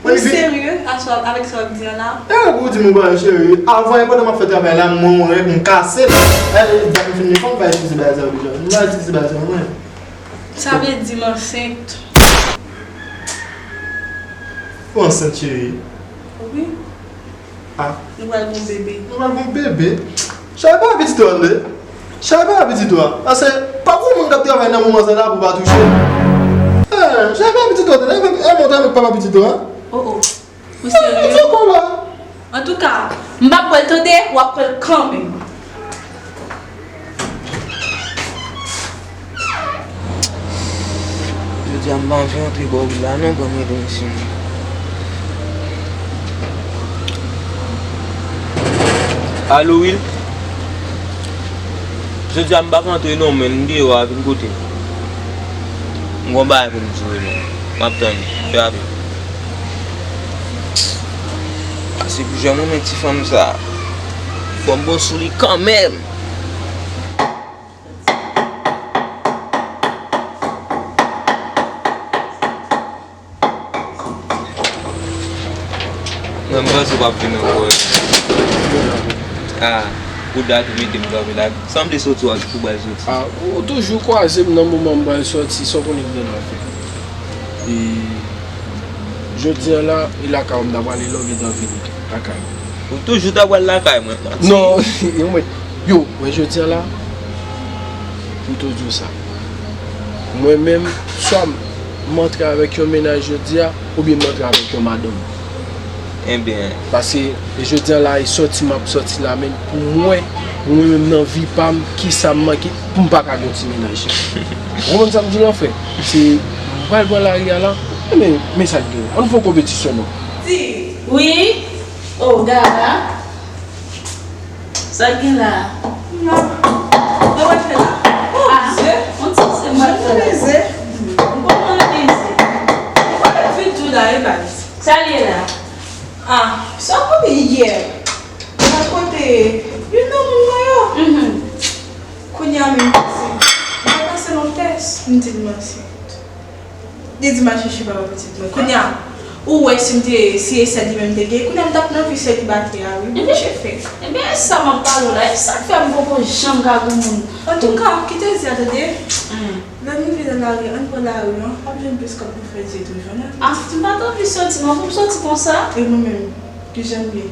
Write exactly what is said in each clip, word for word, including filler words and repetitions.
Ou serye avèk sa w ap di an la? E pou w di m yon bagay, cheri. Avan, e pandan m ap fè travay la, mwen, mwen, m kase l. E, dat m fin li, fò m pa itilize bagay sa yo deja. M pa itilize bagay sa yo, mwen. Sa vle di m ansent. Ou ansent, cheri? Wi. Ah. Nou pral gen yon bebe. Nou pral gen yon bebe? Chay pa pitit ou a, tande. Chay pa pitit ou a. Paske pa gen moun k ap travay nan moman sa la pou pa touche. Eh, chay pa pitit ou a, tande. E, e, montre avèk papa pitit ou a. Oh, oh. Ou serye? Antouka, m p ap pran l, tande, w ap pran l kanmenm. Jodi a m pa anvi antre bò Wil la non, ban m rele mesye m. Alo Wil? Jodi a m p ap antre non, men m deyò a, vin kote m. M gon bagay pou m di w, men m ap tann ou. Fè rapid. Pase pou jan m renmen ti fanm sa. Fò m bon sou li kanmenm. Mwen, m panse w p ap vin ankò. Ah, ou dat ou mete m kanpe la. Sanble soti w ap tou pral soti. Ah, ou toujou kwaze m nan moman m pral soti, sa w konnen m nan afè. E jodi a la, e lakay ou m ta prale la, ou gentan vini lakay ou. Ou toujou ta pral lakay mwen, manti. Non, yo, mwen, yo, mwen jodi a la, m tou di w sa. Mwen menm, swa m antre avèk yon mennaj jodi a, oubyen m antre avèk yon madanm. Ebyen. Paske, e jodi a la, e sòti m ap sòti la, men pou mwen, mwen menm nan vi pa m, kisa m manke pou m pa ka gen yon ti mennaj? Ou konprann sa m di w la, frè? Se, m pral pran lari a la, men, men sa k gen. Ann fè yon konpetisyon non. Di. Wi. Oh, Gara. Sa k gen la a? Mwen. Sa w ap fè la? Oh, ah, Dye. On ti se mwen fè la. Jan m amize. M kontan amize. Ou pa vin tou la, e baz. Sa l ye la? Ah, sa w kote yè? Mwen kote youn nan moun mwen yo. Mhm. Kounye a menm pase. Mwen pase nan tès, m di l m ansent. Li di m al chèche papa pitit mwen. Kounye a, ou wè si m te, si e sèl li menm m te gen. Kounye a m t ap nan vi selibatè a, wi, bouche fèk. Ebyen, e sa m ap pale w la. E sa k fè m poko janm ka gen moun. Antouka, kite di a, tande. Hmm. Lè m rive nan lari, ann pran lari an, w ap jwenn plis kòb pou fè zye toujou, non? Ah, m pa t anvi soti, non, pou m soti konsa. E mwen menm? Kijan m ye?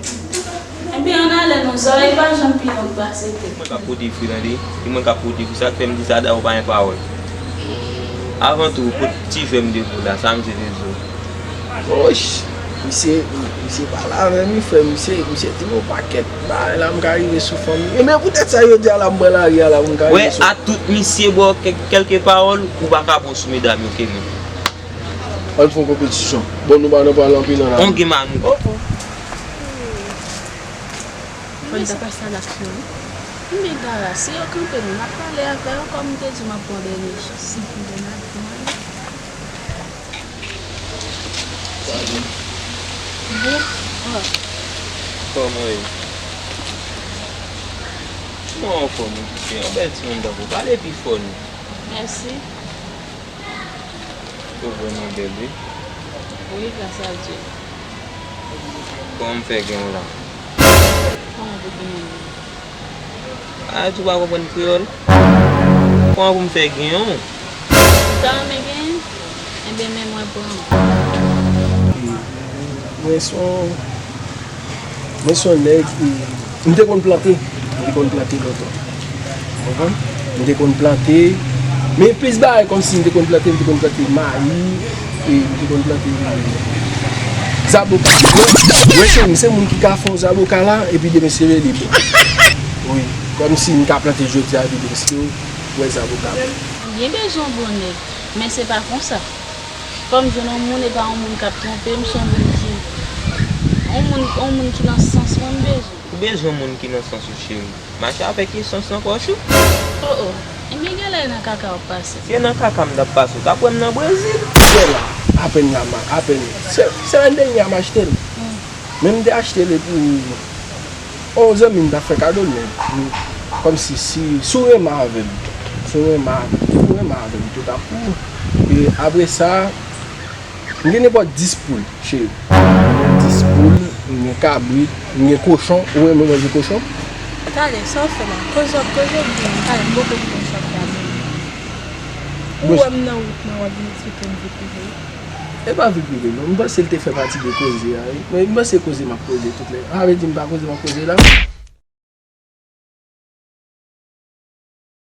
Ebyen, ann ale non, zòrèy pa janm pi long pase tèt. Mwen k ap pote fri, tande. E mwen k ap pote fri. Sa k fè m di sa, dayè w pa gen pawòl. Avan tou, kot ti jwè m te di w la, sa misye te di w? Woy! Misye, misye pale avè m, wi, frè m, misye, misye di m yon pakèt bagay la, m ka rive sou fanm li. Ebyen, poutèt sa, jodi a la, m pran lari a la, pou m ka rive sou. Wè, a tout misye ba w kèk, kèlke pawòl, ou pa ka bon sou medam yo ke mwen. Ann fè yon konpetisyon. Bon, nou pa nan pale anpil an la. On game a nou. Oh, oh. Fò n ta pase a laksyon, wi. Men Gara, si yo kanpe nou, n ap pale avè yo, kòm m te di w, m ap pran dènye chans. Bon, n ap pran. Bon, ah. Kòman w ye? Kòman w anfòm, wi, pitit? Yon bèl timoun tankou w. Pale pi fò, non. Mèsi. Ou vrèman bèl, wi. Wi, gras a Dye. Kòman m fè gen w la? Kòman pou gen mwen? A, ou pa konprann kreyòl? Kòman pou m fè gen w? Ou ta renmen gen? Enben, men mwen pran w. Mwen se yon Mwen se yon nèg, e, m te konn plante. M te konn plante lontan. Ou konprann? M te konn plante. Men plis bagay kòmsi m te konn plante, m te konn plante mayi, e m te konn plante zaboka. Mwen, mwen se, m se moun ki ka fè yon zaboka la, epi demen se rele m. Wi, kòmsi m ka plante jodi a, epi demen se wè zaboka. M byen bezwen yon bon nèg, men se pa konsa. Fò m jwenn yon moun, e pa yon moun k ap twonpe m, se yon moun ki, yon moun, yon moun ki nan sans mwen m bezwen. Ou bezwen yon moun ki nan sans ou, cheri. Mache avèk esans nan pòch ou. Oh, oh. Ebyen, genlè e nan kaka w ap pase. Si e nan kaka m t ap pase, ou t ap wè m nan Brezil. Sèl la, apèn la, ma, apèn. Se, semèn dènye a m achte l. Hmm. Men m te achte l epi yon zanmi m t ap fè kado l, men, men, kòmsi, si, si w renmen avè m, si w renmen, si w renmen avè m, tout ap pou ou. E apre sa, M gen nenpòt dis poul, cheri. M gen dis poul, m gen kabrit, m gen kochon. Ou renmen manje kochon? Talè, sa w fè la? Koze w ap koze, m talè, m poko konprann sa w fè a menm. Ou wè m nan wout mwen, w ap vin eksplike m vi prive. E pa vi prive non, m panse l te fè pati de koze a wi. Men m panse koze m ap koze tout lè. Sa vle di m pa koze m ap koze la?